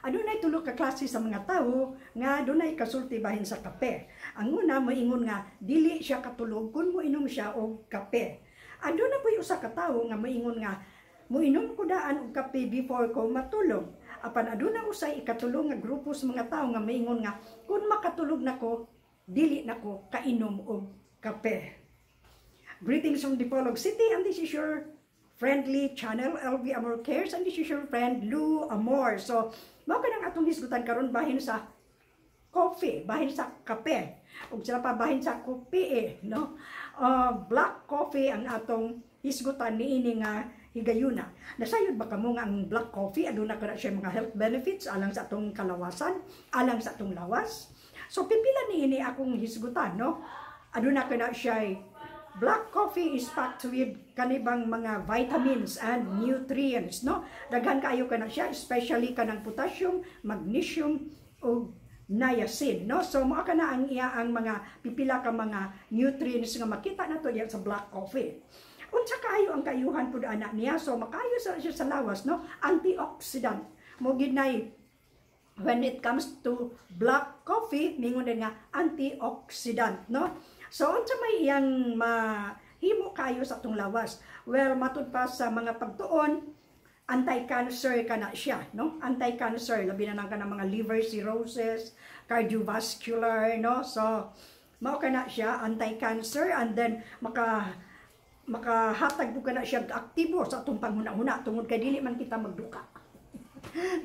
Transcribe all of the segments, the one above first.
Adunay tulo ka klase sa mga tawo nga dunay kasulti bahin sa kape. Ang una, moingon nga dili siya katulog kung moinom siya og kape. Aduna po'y usa ka tawo nga moingon nga moinom ko daan og kape before ko matulog. Apan aduna usay ikatulo nga grupo sa mga tawo nga moingon nga kung makatulog nako, dili nako kainom og kape. Greetings from Dipolog City, and this is your friendly channel, LV Amor Cares, and this is your friend Lou Amor. So, mao kanang atong hisgutan karon bahin sa coffee, bahin sa kape. Ug sila pa bahin sa kopi eh, no? Black coffee ang atong hisgutan niini nga higayuna. Nasayod ba kamo nga ang black coffee aduna kana siya mga health benefits alang sa atong kalawasan, alang sa atong lawas? So pipila niini akong hisgutan, no? Aduna kana siya, black coffee is packed with kanibang mga vitamins and nutrients, no? Daghan kaayo kana siya, especially kanang potassium, magnesium ug niacin, no? So mao kana ang iya ang mga pipila ka mga nutrients nga makita nato diyan sa black coffee. Unsa kaayo ang kaayuhan pud ana niya? So makaayo sa siya sa lawas, no? Antioxidant. Mao gid nay when it comes to black coffee, mingon din nga antioxidant, no? So unsa may iyang mahimo kayo sa atong lawas? Well, matud pa sa mga pagtuon, anti-cancer kana siya, no? Anti-cancer, labi na nang kanang mga liver cirrhosis, cardiovascular, no? So mao kana siya, anti-cancer, and then makahatag po kana siya aktibo sa atong panghuna-huna tungod kay dili man kita magduka,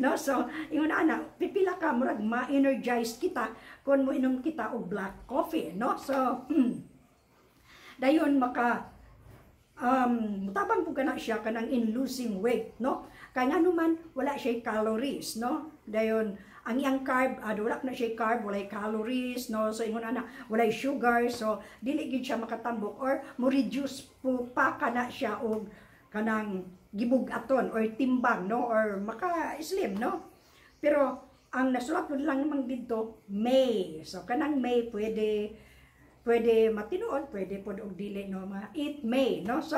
no? So ingon ana, pipila ka murag ma-energize kita kung moinom kita og black coffee, no? So dayon maka mutabang po kana siya kanang in losing weight, no? Kay ngano man wala siya calories, no? Dayon ang iyang carb, wala na siya carb, walay calories, no? So ingon ana, walay sugar, so dili gid siya makatambok or mo reduce po pa kana siya og kanang gibug-aton or timbang, no, or maka-slim, no? Pero ang nasulat mo lang namang didto, may. So kanang may, pwede pwede matinuod, pwede pod og dili, no? Mga it may, no? So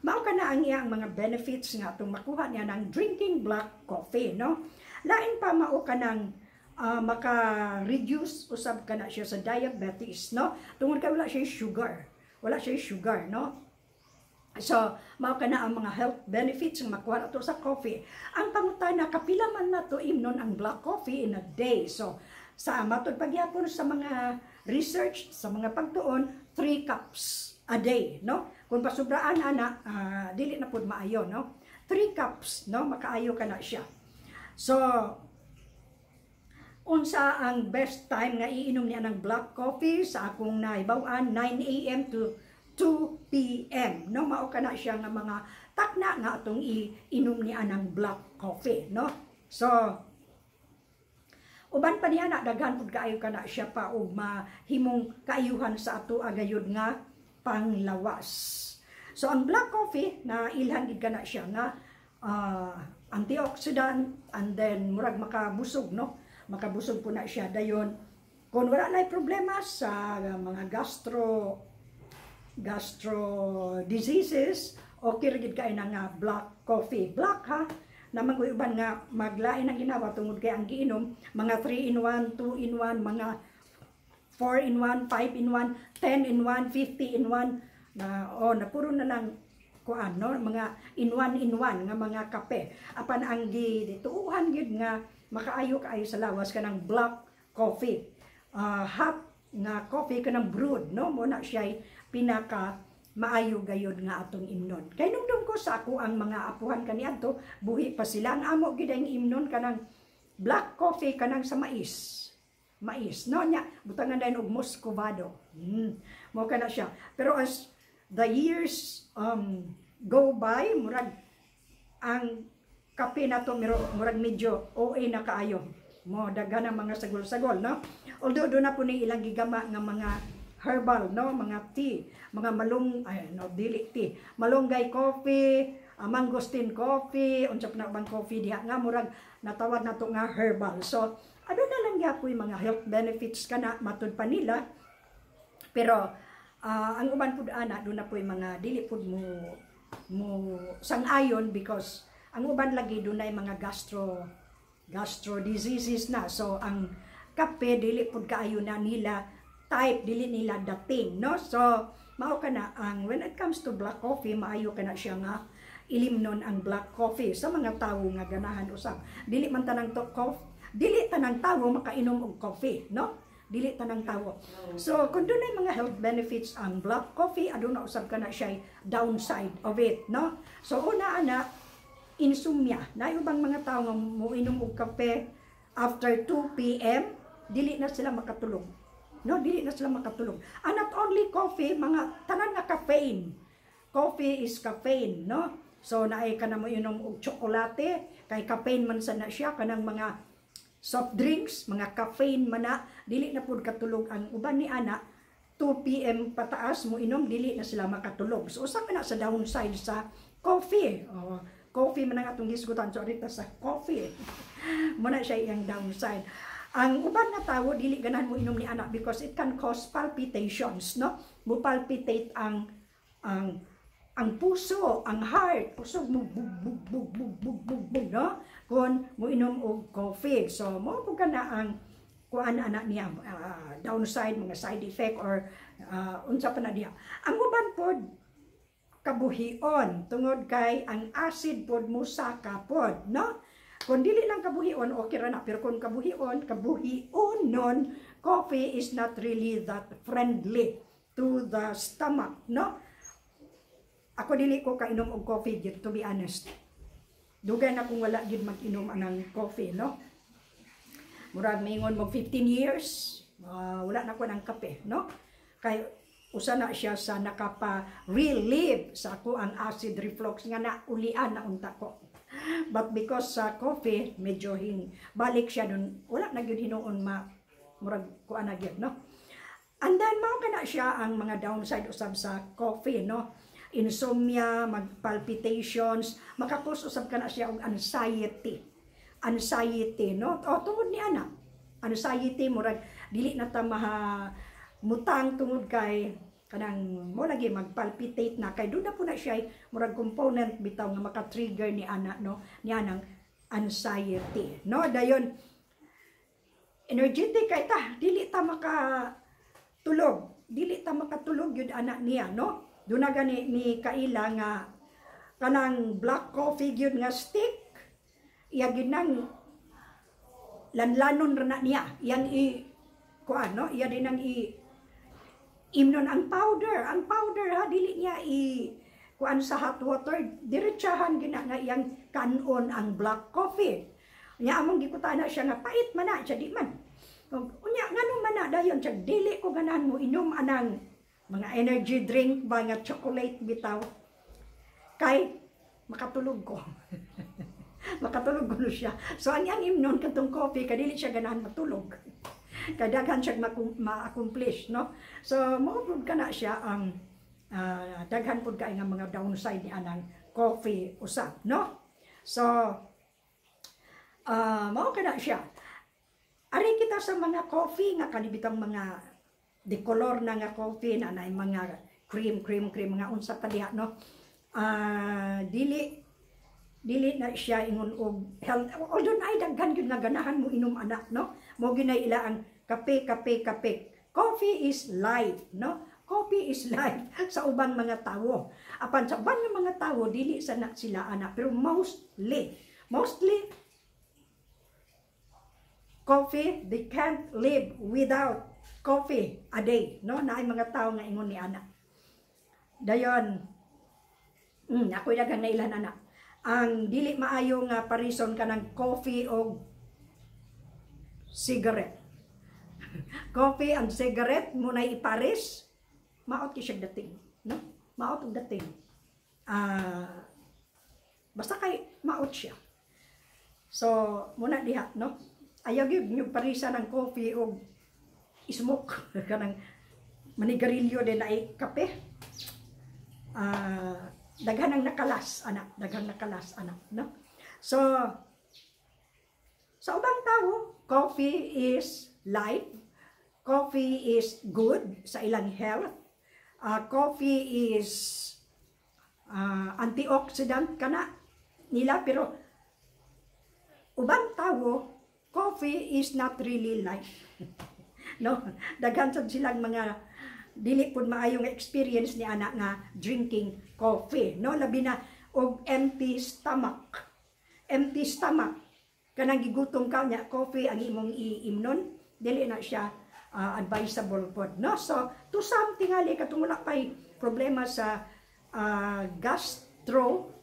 mao kana ang iyang mga benefits nga atong makuha niya ng drinking black coffee, no? Lain pa, mao kanang maka-reduce usab kana siya sa diabetes, no? Tungod kay wala siya sugar, wala siya sugar, no? So, mao kana ang mga health benefits nga makuha nato sa coffee. Ang pangutana, kapila man nato imnon ang black coffee in a day? So, sa matod pagyapon sa mga research, sa mga pagtuon, 3 cups a day, no? Kung pasubraan ana, dili na pud maayo, no? 3 cups, no? Makaayo kana siya. So, unsa ang best time nga iinom niya ng black coffee? Sa akong nahibaw-an, 9 a.m. to 2 p.m., no? Mao kana siya nga mga takna nga atong iinom niya ng black coffee, no? So uban pa niya na, daghan pud kaayo kana siya pa og mahimong kaayuhan sa ato agayod nga panglawas. So ang black coffee na ilhan gid kana siya nga antioxidant, and then murag makabusog, no? Makabusog po na siya. Dayon kung wala na problema sa mga gastro diseases, okay ra gid kay na nga black coffee. Black ha, naman ko uban nga maglain ang ginawa tungod kay ang giinom mga 3 in 1, 2 in 1, mga 4 in 1, 5 in 1, 10 in 1, 50 in 1 na, oh, na puro na lang kuan, no, mga in one in one nga mga kape. Apan ang gituuhan gyud nga makaayo kaayo sa lawas kanang black coffee, hot nga coffee, kanang brewed, no? Mo na siya pinaka maayo gayod nga atong imnon. Kay numdum ko sa ako ang mga apuhan kaniadto, buhi pa sila, ang amo gid ang imnon kanang black coffee, kanang sa mais. Mais, no, nya butangan dayon og muscovado. Mo kana siya. Pero as the years go by, murag ang kape nato miro murag medyo OA na kaayo. Mo daghan ang mga sagol-sagol, no? Although doon na po ni ilang gigama nga mga herbal, no, mga tea, mga malung, ay no, dili tea, malunggay coffee, mangosteen coffee, unsa pa na bang coffee diha nga murag natawag nato nga herbal. So ano na lang gyapoy mga health benefits kana matud pa nila. Pero ang uban pud ana, doon na po'y mga dili pud mo sang-ayon because ang uban lagi dunay mga gastro Gastro diseases na. So ang kape, dili pud kaayo na nila type, dili nila dating, no? So mao kana ang when it comes to black coffee, maayo kana siya nga ilimnon ang black coffee sa mga tawo nga ganahan usab. Dili man tanang to coffee, dili tanang tawo makainom og coffee, no? Dili tanang tawo. So kung dunay mga health benefits ang black coffee, aduna usab kana siya downside of it, no? So una ana, insomnia. Naay ubang mga tao nga moinom og kape after 2 p.m., dili na sila makatulog. No, dili na sila makatulog. And not only coffee, mga tanan nga caffeine. Coffee is caffeine, no? So naay ka na mo inom og tsokolate, kay caffeine man sa na siya. Kanang mga soft drinks, mga caffeine man na, dili na pud katulog ang uban ni ana. 2 p.m. pataas mo inom, dili na sila makatulog. So usa ka na sa downside sa coffee. Oh, coffee man ang atong hisgutan, so arita sa coffee. Muna siya iyang downside. Ang uban nga tawo dili ganahan mo inom ni ana because it can cause palpitations, no? Mo palpitate ang puso, ang heart, kusog mo bug bug bug bug bug bug bug, no? Kung mo inom og coffee. So mo pud kana ang kuan ana niya, downside, mga side effect or unsa pa na diha. Ang uban pod kabuhion tungod kay ang acid pod musaka pod, no? Kung dili lang kabuhion, okay ra na, pero kung kabuhion, kabuhion nun, coffee is not really that friendly to the stomach, no? Ako, dili ko kainom og coffee gyud, to be honest. Dugay na kung wala gyud mag-inom anang coffee, no? Murag maingon mo 15 years, wala na ko ng kape, no? Kay usa na siya sa nakapa-relieve sa ako ang acid reflux nga na ulian na unta ko. But because sa coffee, medyo hin balik siya dun, wala na gyud hinuon ma murag kuan na gyud, no? And then mao kana siya ang mga downside usab sa coffee, no? Insomnia, magpalpitations, maka-cause usab kana siya og anxiety. Anxiety, no? O tungod ni ana. Anxiety, murag dili na ta maha mutang tungod kay kanang mo lagi magpalpitate na, kay doon na po na siya murag component bitaw nga maka-trigger ni ana, no, ni anang anxiety, no? Dayon energetic kay ta, dili ta maka tulog, dili ta makatulog yun ana niya, no? Doon na gani ni kaila nga kanang black coffee gyud nga stick, iya gyud nang lanlanon ra na niya, iyang i kuan, no? Iya din ang i imnon ang powder, ang powder ha, dili niya i kuan sa hot water, diretsahan gina nga iyang kanon ang black coffee. Nya among gikutana siya nga pait man na siya, di man. Unya ngano man na dayon siya, "Dili ko ganahan mo inom anang mga energy drink ba nga chocolate bitaw kay makatulog ko." Makatulog ko siya. So ang iyang imnon katong coffee kay dili siya ganahan matulog. Kay daghan siya ma-accomplish, no? So mao pud kana siya ang daghan pud kay nga mga downside ni anang coffee usab, no? So mao kana siya. Ari kita sa mga coffee nga kanibitang mga de color na nga coffee na naay mga cream, cream, cream, mga unsa pa diha, no? Dili dili na siya ingon og health, although naay daghan gyud nga ganahan mo inom ana, no? Mo ginay ila ang kape, kape, kape. Coffee is life, no? Coffee is life sa ubang mga tawo. Apan sa uban nga mga tawo, dili sa na sila ana, pero mostly mostly coffee, they can't live without coffee a day, no? Naay mga tawo nga ingon ni ana. Dayon ako'y daghang nailan ana. Ang dili maayo nga parison kanang coffee og cigarette. Coffee and cigarette mo na ipares, maot kay siya dating, no? Maot og dating. Basta kay maot siya. So, muna diha, no? Ayaw gyud yung parisa ng coffee og smoke, kanang manigarilyo din ay kape. Daghan ang nakalas ana, daghang nakalas ana, no? So sa ubang tao, coffee is life. Coffee is good sa ilang health. Coffee is antioxidant kana nila, pero Ubang tawo, coffee is not really life. No, daghan sad silang mga dili pud maayo nga experience ni ana nga drinking coffee, no? Labi na og empty stomach. Empty stomach. Kanang gigutom ka nya coffee ang imong iimnon, dili na siya advisable pod, no? So, to some tingali katong wala pay problema sa gastro,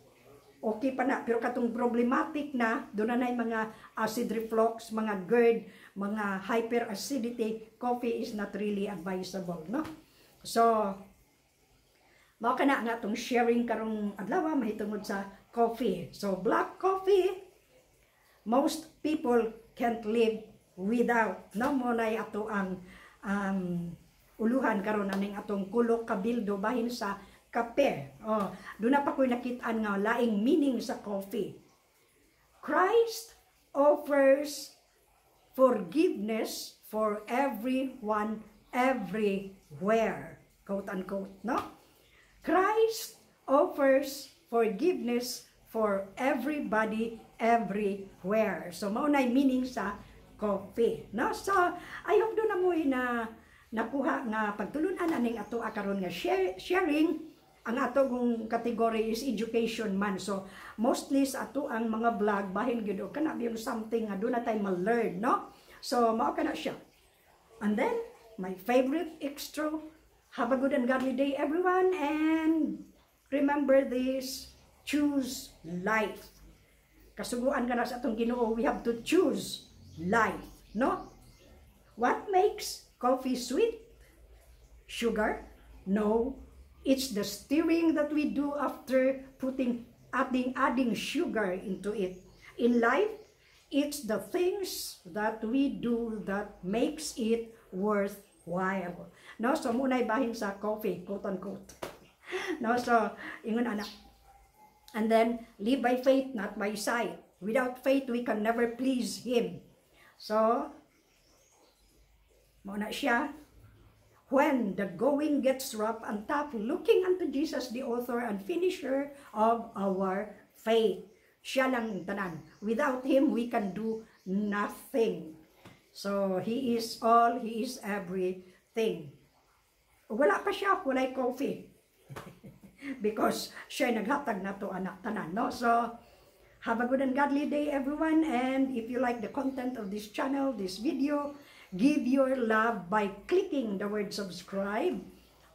okay pa na. Pero katong problematic na, doon na mga acid reflux, mga GERD, mga hyperacidity, coffee is not really advisable, no? So, mao kana nga atong sharing karong adlaw mahitungod sa coffee. So, black coffee, most people can't live without. No, mao na ato ang uluhan karon aning atong Kulok Kabildo bahin sa kape. Oh, doon na pa ko'y nakitaan nga laing meaning sa coffee. Christ offers forgiveness for everyone everywhere. Quote unquote, no? Christ offers forgiveness for everybody everywhere. So mao na meaning sa coffee, no? So I hope doon na mo na nakuha nga pagtulunan aning ato karon nga sharing. Ang ato kung category is education man. So mostly sa ato ang mga vlog bahin gyud og kana yung something nga doon na tayo ma-learn, no? So mao kana siya. And then my favorite extra, have a good and godly day, everyone, and remember this: choose life. Kasuguan ka na sa atong Ginoo, we have to choose life, no? What makes coffee sweet? Sugar? No. It's the stirring that we do after putting adding adding sugar into it. In life, it's the things that we do that makes it worthwhile. No, so mao na'y bahin sa coffee, quote unquote. No, so ingon ana. And then live by faith, not by sight. Without faith, we can never please Him. So, mao na siya. When the going gets rough and tough, looking unto Jesus, the author and finisher of our faith. Siya lang tanan. Without Him, we can do nothing. So, He is all, He is everything. Wala pa siya, walay coffee. Because siya naghatag na to anak tanan, no? So, have a good and godly day, everyone. And if you like the content of this channel, this video, give your love by clicking the word subscribe,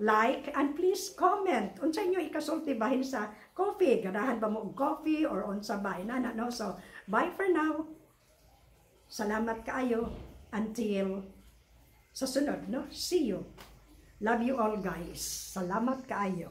like, and please comment. Unsa inyo ikasulti bahin sa coffee? Ganahan ba mo og coffee or unsa ba? Inana, no? So, bye for now. Salamat kaayo until sa sunod, no? See you. Love you all, guys. Salamat kaayo.